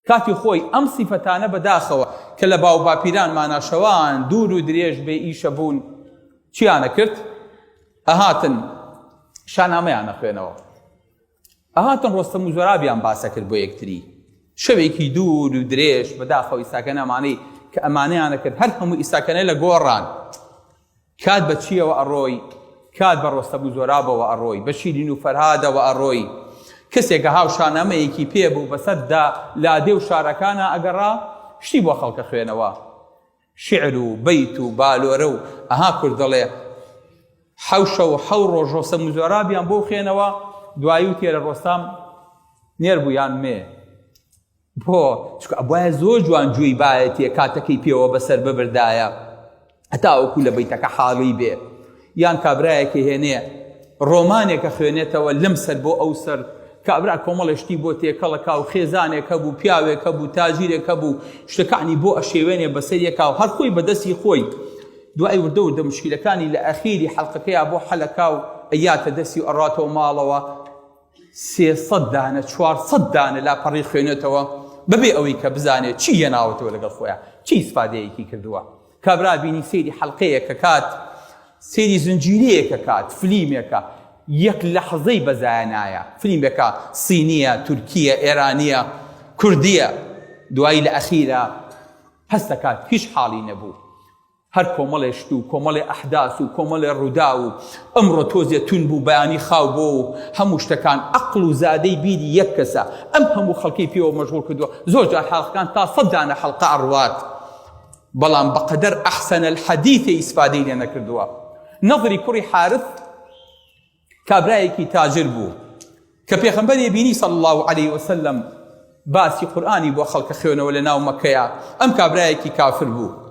کاتی خۆی ئەم سیفەتانە بە داخەوە کە لە باوباپیرانمانا شەوان دوور و درێژ بێ ئیشە بوون چیانە کرد؟ ئەهاتن شانامەیان ئەخوێنەوە. ئەهاتن ڕۆستەم و زۆرابیان باسە کرد بۆ یەکتری. شەوێکی دوور و درێژ بەداخەوە ئیستاکەنە ئەمانەی کە ئەمانەیانە کرد هەر هەموو ئیستاکەنە لە گۆڕان. کات بە چییەوە ئەڕۆی؟ کات بە ڕۆستەم و زۆرابەوە ئەڕۆی، بە شیرین و فەرهادەوە ئەڕۆی. کەسێک ئەها و شانامەیەکی پێ بوو بەسەر دا لادێ و شارەکانا ئەگەڕا، شتی بۆ خەڵک ئەخوێنەوە. شیعر و بەیت و بالۆرە و ئەها کورد دەڵێ حەو شەو حەو ڕۆژ ڕۆستەم و زۆرابیان بۆ خوێنەوە، دوایی وتیە لە ڕۆستەم نێر بوو یان مێ؟ بۆ؟ چونکە ئەبوایە زۆر جوان گوێی بایەتێ کاتەکەی پێوە بەسەر ببردایە هەتاوەکو لە بەیتەکە حاڵی بێ یان کابرایەکی هێنێ ڕۆمانێکە خوێنێتەوە لەم سەر بۆ ئەو سەر کابرا کۆمەڵێ شتی بۆ تێکەڵەکا و خێزانێک هەبوو پیاوێک هەبوو تاجیرێک هەبوو شتەکانی بۆ ئەشێوێنێ بەسەر یەکا و هەر خۆی بەدەستی خۆی دوای وردە وردە مشکیلەکانی لە ئەخیری حەڵقەکەیا بۆ حەلەکا و ئەیاتە دەستی و ئەڕاتەوە ماڵەوە 300 دانە 400 دانە لاپەڕی خوێنێتەوە بەبێ ئەوەی کە بزانێت چی هێناوەتەوە لەگەڵ خۆیان چی ئیسفادەیەکی کردووە کابرا بینی سەیری حەلقەیەک ئەکات سەیری زنجیرەیەک ئەکات فلیمێکە یەک لەحزەی بەزایە نایە فلیمێکە سینیە تورکیە ئێرانیە کوردیە دوایی لە ئەخیرا هەست دەکات هیچ حاڵی نەبوو هەر کۆمەڵێ شت و کۆمەڵێ ئەحداس و کۆمەڵێ ڕووداو و ئەمڕۆ تۆزێ تون بوو بەیانی خاو بۆ و هەموو شتەکان ئەقڵ و زادەی بیری یەک کەسە ئەم هەموو خەڵکەی پێوە مەشغوڵ کردووە زۆر جار حەڵقەکان تا سەد دانە حەڵقە ئەڕوات بەڵام بەقەدەر احسن الحدیث ئیسفادەی لێ نەکردووە نەضری کوڕی حارث کابرایەکی تاجر بوو کە پێخەمبەری بینی صلی الله علیه وسلم باسی قورئانی بۆ خەڵکە خوێنەوە لە ناو مەکەیە ئەم کابرایەکی کافر بوو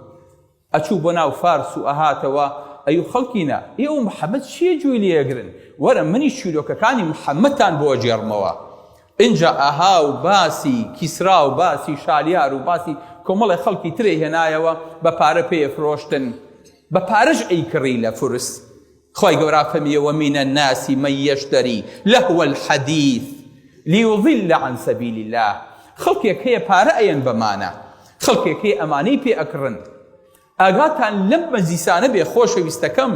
ئەچوو بۆ ناو فارس و ئەهاتەوە ئەیو خەڵکینە ئێوە محەممەد چییە گوێی لێگرن وەرە منیش چیرۆکەکانی محەممەدتان بۆ ئەگێڕمەوە ئینجا ئەها و باسی کیسرا و باسی شالیار و باسی کۆمەڵێ خەڵکی ترێ هێنایەوە بە پارە پێ فرۆشتن بە پارەش ئەیکڕی لە فورس خوای گەورە فەرمی ومن الناس من یشتری لهو الحدیث لیضل عن سبیل الله خەڵکێک هەیە پارە ئەیەن بەمانە خەڵکێک هەیە ئەمانەی پێ ئەکڕن ئاگاتان لەم مەجلیسانە بێ خۆشەویستەکەم.